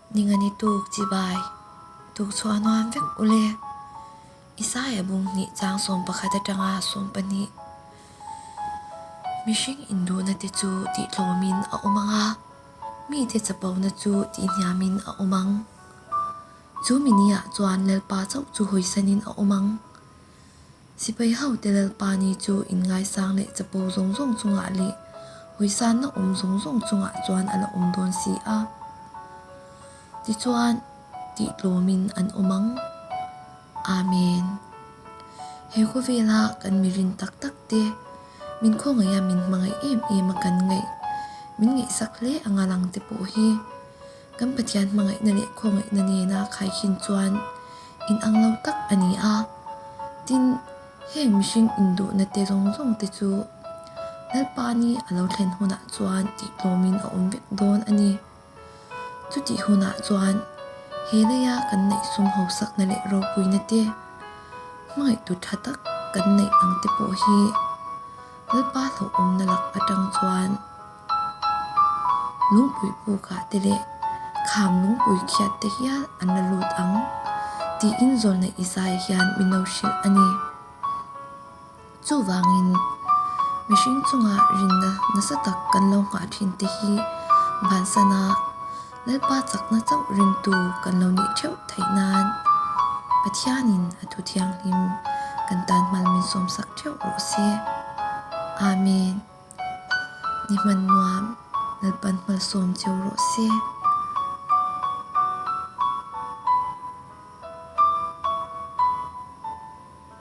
Ningani tuk chibai tuk chhuah nuam vek ule. Isaiah bung hnih chang 11 atanga 12. Mihring induhna te chu tihtlawmin a awm ang a, mite chapona chu tihhniamin a awm ang. Chu miniah chuan Lalpa chauh chu hawisanin a awm ang. Sipai hote Lalpa ni chu inngaisang leh chapo zawng zawng chungah leh hawisanna awm zawng zawng chungah chuan a la awm dawn si a. Tichuan, tihtlawmin an awm ang. Amen. He khawvela kan mirin tak tak te, min khawngaih a min hmangaih em em a kan ngaih, min ngaihsak hle anga lang te pawh hi kan Pathian hmangaihna leh khawngaihna nena khaikhin chuan inang lo tak a ni a. Tin, heng mihring induhna te zawng zawng te chu Lalpa ni a lo thlen hunah chuan tihtlawmin a awm vek dawn a ni. Chutih hunah chuan he leia kan neih sum hausakna leh ropuina te, hmangaihtu tha tak kan neih ang te pawh hi Lalpa hlauhawmna lak atang chuan lungpui pukah te leh kham lungpui khiat te hial an la lut ang tiin zawlna Isaiah hian min lo hrilh a ni. Chuvangin, mihring chunga rinna nasa tak kan lo nghah thin te hi vansana Lalpa chakna chauh ringtu kan lo nih theuh theih nan Pathianin a thu thianghlim kan tan hmal min sawmsak theuh rawh se. Amen. Ni hman nuam Lalpan hmalsawm cheu rawh se.